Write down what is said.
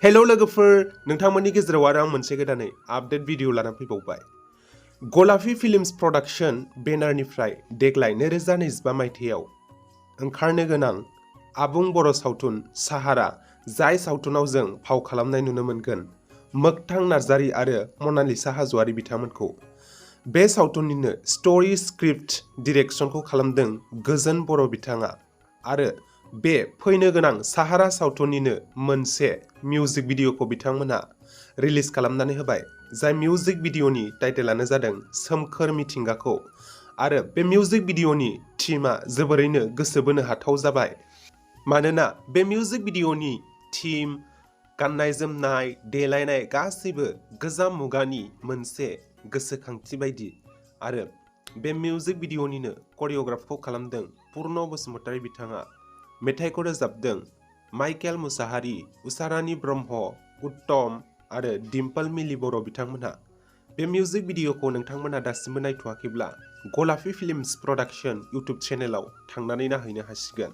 Hello लोगोफोर नोंथांमोननि गेजेराव आरो आं मोनसे गोदानै आपडेट भिडिअ लाना फैबावबाय। गलाफी फिल्म्स प्रडाक्शन बेनारनिफ्राय देग्लाय 2025 मायथाइयाव ओंखारनो गोनां आबुं बर' सावथुन साहारा, जाय सावथुनाव जों फाव खालामनाय नुनो मोनगोन मोखथां नार्जारी आरो मनालिसा हाज'वारी बिथांमोनखौ। बे सावथुननिनो स्ट'री स्क्रिप्ट डिरेक्शनखौ खालामदों गोजोन बर' बिथाङा आरो बे फैनो गोनां साहारा सावथुननिनो मोनसे मिउजिक भिडिअखौ बिथांमोनहा रिलिज खालामनानै होबाय, जाय मिउजिक भिडिअनि टाइटेलानो जादों सोमखोर मिथिंगाखौ। आरो बे मिउजिक भिडिअनि थीमा जोबोरैनो गोसो बोनो हाथाव जाबाय, मानोना बे मिउजिक भिडिअनि थीम, गाननाय जोमनाय, देलायनाय गासैबो गोजाम मुगानि मोनसे गोसोखांथि बायदि। आरो बे मिउजिक भिडिअनिनो करिय'ग्राफखौ खालामदों पुर्ना बसुमतारी बिथाङा। मेथाइखौ रोजाबदों माइकेल मुसाहारी, उषारानी ब्रह्म, उत्तम आरो डिम्पल मिलि बर' बिथांमोनहा। बे मिउजिक भिडिअखौ नोंथांमोनहा दासिमबो नायथ'वाखैब्ला गलाफी फिल्म्स प्रडाक्शन इउटुब चेनेलाव थांनानै नायहैनो हासिगोन।